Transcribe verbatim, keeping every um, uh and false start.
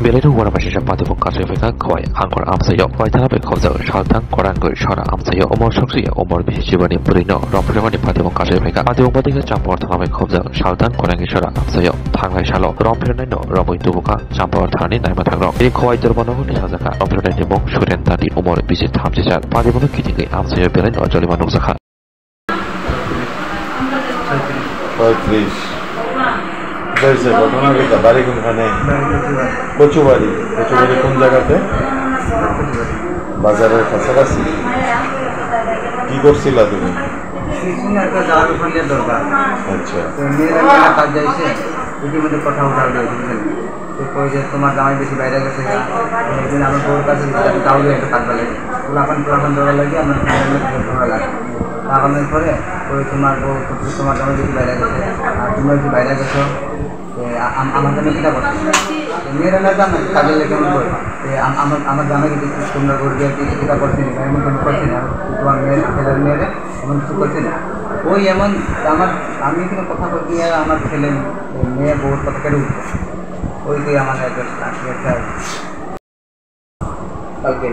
Belai no uana masisa patibong kasui phaikha Khowai Angkor amchaio. Khowai thana bai khobjak Saltang Korangwi sora amchaio. Umor soksi ya umor bisi chibani bwrwi no romphirmani patibong kasui phaikha. Patibong bathikhe Champor thana bai khobjak Saltang Korangwi sora amchaio. Thangnai salo romphirnai no romwi tubukha Champor thanani naima thangrok. Tini Khowai Dorbanogorni sajakha romphirnai ni mung Suren Dadi, umor bisi thamchi char. Patibong no kitingwi amchaio belai no jolima nukjakha. পঁয়ত্রিশ। এটা হয়েছে ঘটনা কিতা? বাড়ি কোনখানে? কচুবাড়ি। কচুবাড়ি কোন জায়গাতে? বাজারের কাছাকাছি। কি করছিলা তুমি? কিছু না, একটা জাল উঠানোর দরকার। আচ্ছা। তো মেয়েরা মেয়েরা কাজ যাইছে, ইতিমধ্যে কথা উঠা হলো, বুঝলেন? তো কই যে, "তোমার জামাই বেশি বাইরে গেছে গা।" একদিন আমার বউর কাছে গেলাম, তাও দিয়ে একটা কাজ বলে। পোলাপান, পোলাপান ধরা লাগে, আমার ফ্যামিলির লোক ধরা লাগে। তা বলার পরে ওই তোমার বউ, তোমার জামাই বেশি বাইরে গেছে, আর তুমিও কি বাইরে গেছো? তো আ-, আম-, আমার জন্য কিতা করছো? তো মেয়েরা না জানে, কাজের লেগে মনে করে। তো আম-, আমার, আমার জামাই যদি তোমরা করে দিয়ে কি কিতা করছে না, এমন কোনো করছে না, তোমার মেয়ের, ছেলের মেয়েরে এমন কিছু করছে না। ওই এমন আমার, আমি কোনো কথা বলতে গেলে আমার ছেলে, মেয়ে বউর কথা কেটে উঠছে। ওই তুই আমার অ্যাড্রেস রাখি, আচ্ছা। ওকে।